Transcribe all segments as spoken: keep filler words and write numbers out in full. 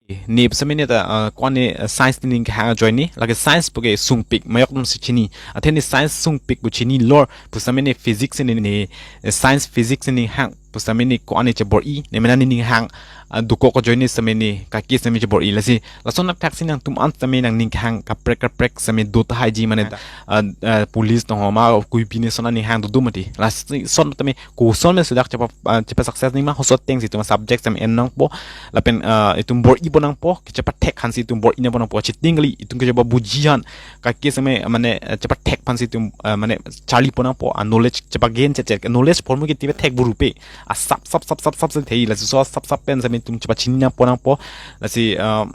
Ne pusitame ne ta, ah, ko-an ne, ah, science ne ning kehang ajoine, lake science puke sungpik, majok atum si chini. Athe ne science sungpik pu chinilor, pusitame ne physics ne, ne, eh, science physics ne hang, pusitame ne ko-an ne chebor-i, ne mena ne ning hang, ah, dokok ajoine sitame ne, kake sitame chebor-i. Lasi, lason athak si nangtum an sitame nangning kehang kaprek kaprek sitame do tahai-ji mane, ah, ah, police tong ho ma, kuipi ne son aning hang do do mati. Lasi son tame, koson me sudak chepa, ah, chepa success nangji ma, halaso ateng si itum subject sitame en nangpo, lapen, ah, itum bor-i pon nangpo, ke chepathek aphan si itum bor-i nangpo nangpo, chiting kali, itum ke chepabuji aphan, kake sitame, mane, eh, chepathek aphan si itum, ah, mane, charli pon nangpo, ah, knowledge chepa gain chechek, knowledge formu ke tipe thek buru pe, ah, sap, sap, sap, sap, sap, sap, thei, lasi laso sap, sap pen sitame itum chepachini nangpo nangpo, lasi, ah,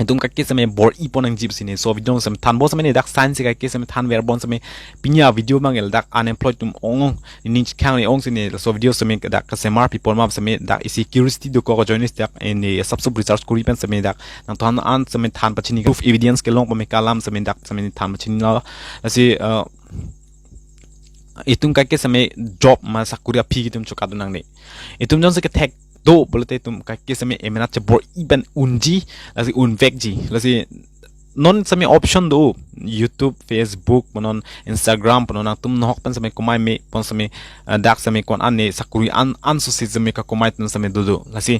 itum kake sitame bor-i pon nangji pusi ne, laso video sitame thanbom sitame ne dak science kake sitame thanver bom sitame pini a-video mangel dak unemployed atum ong ong, nening chikhang ne ong si ne, laso video sitame dak kasemar people ma sitame dak isi curiosity dokok ajoine dak ne asap sup research kori pen sitame dak nangtum an sitame than pachini proof evidence kelong pame kalam sitame dak sitame than pachini lo. Lasi, uh, itum kake sitame job ma sakuri aphi itum chokat nangne. Itum jongsi kethek do pulote itum kake sitame emena chebor-i pen unji, lasi unvekji. Lasi non sitame option do, YouTube, Facebook, punon Instagram, punon nangtum nohok pen sitame komai me pon sitame, eh, dak sitame ko-an ne sakuri an, an susi sitame kakomai atum sitame do do. Lasi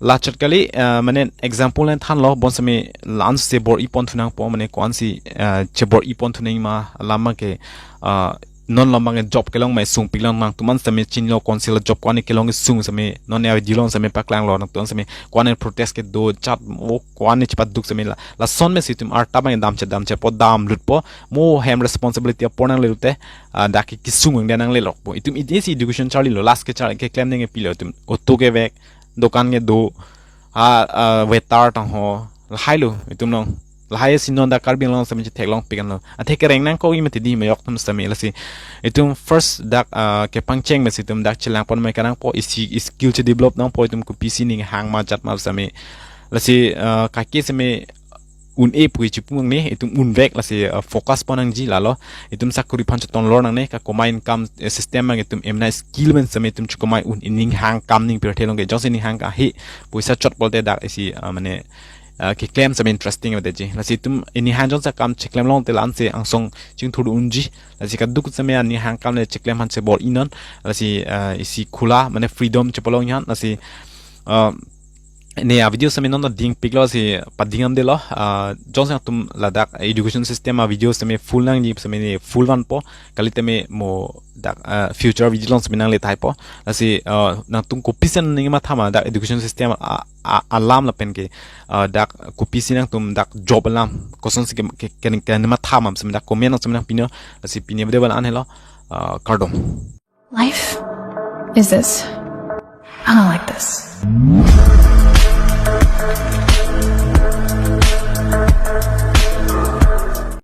lachot kali, eh, mane example ne thanlo, bom sitame la-an susi bor-i pon thu nangpo, mane ko-an si, eh, chebor-i pon thu nangji ma, alam ke, ah, non alam abang job kelong ma sungpik long, nangtum an sitame chinilo council job ko-an ne kelong kesung sitame non ya video along sitame paklanglo, nangtum an sitame ko-an ne protest kedo chat o ko-an ne chepaduk sitame la, lason me si itum arta abang damche damche po, damlut po, mo hem responsibility apor nangle te, ah, dak ke kesung ang dia nangle lokpo. Itum isi education charlilo, last ke char keklem nangji pilo itum, auto kevek, dokan kedo, ah, ah, waiter tong ho, lahai lo itum long. Lahai si non dak Karbi Anglong sitame chetheklong pik anlo. Athe kereng nangkok-i mati di majok atum sitame, lasi itum first dak, ah, kepangcheng me si itum dak chelang pon me kanangpo, isi skill chedevelop nangpo, itum kopisi ning hang ma jat ma sitame. Lasi, ah, kake sitame un-e pu chipu nangne, itum unvek, lasi, ah, focus pon nangji lalo. Itum sakuri aphan chetong lor nangne, kakomai income, eh, system abang itum emena skill pen sitame itum chekomai un, ning hang kam ning pirthe long ke, jongsi ning hang ke he, poisa chot pulote dak isi, ah, mane, ah, keklem sitame interesting aveji. Lasi itum ning hang jongsi akam cheklem longte la-an si angsong chingthur unji. Lasi kaduk sitame ning hang kam le cheklem aphan chebor-i non. Lasi, ah, isi khula, mane freedom chepalong aphan. Lasi, ah, ne a-video sitame non dingpiklo, si pading damdelo. Ah, jongsi nangtum ladak education system a-video sitame full nangji sitame ne full vanpo. Kali tame mo dak, ah, future video along sitame nangle thaipo. Lasi, ah, nangtum kopisi nangning matha ma dak education system a, a, alam lapen ke, ah, dak kopisi nangtum dak job alam kosonsi ke, ke, ke, ke matha ma sitame dak comment along sitame nangpinon. Lasi pini video abang la-an helo. Ah, kardom. Life is this. I don't like this.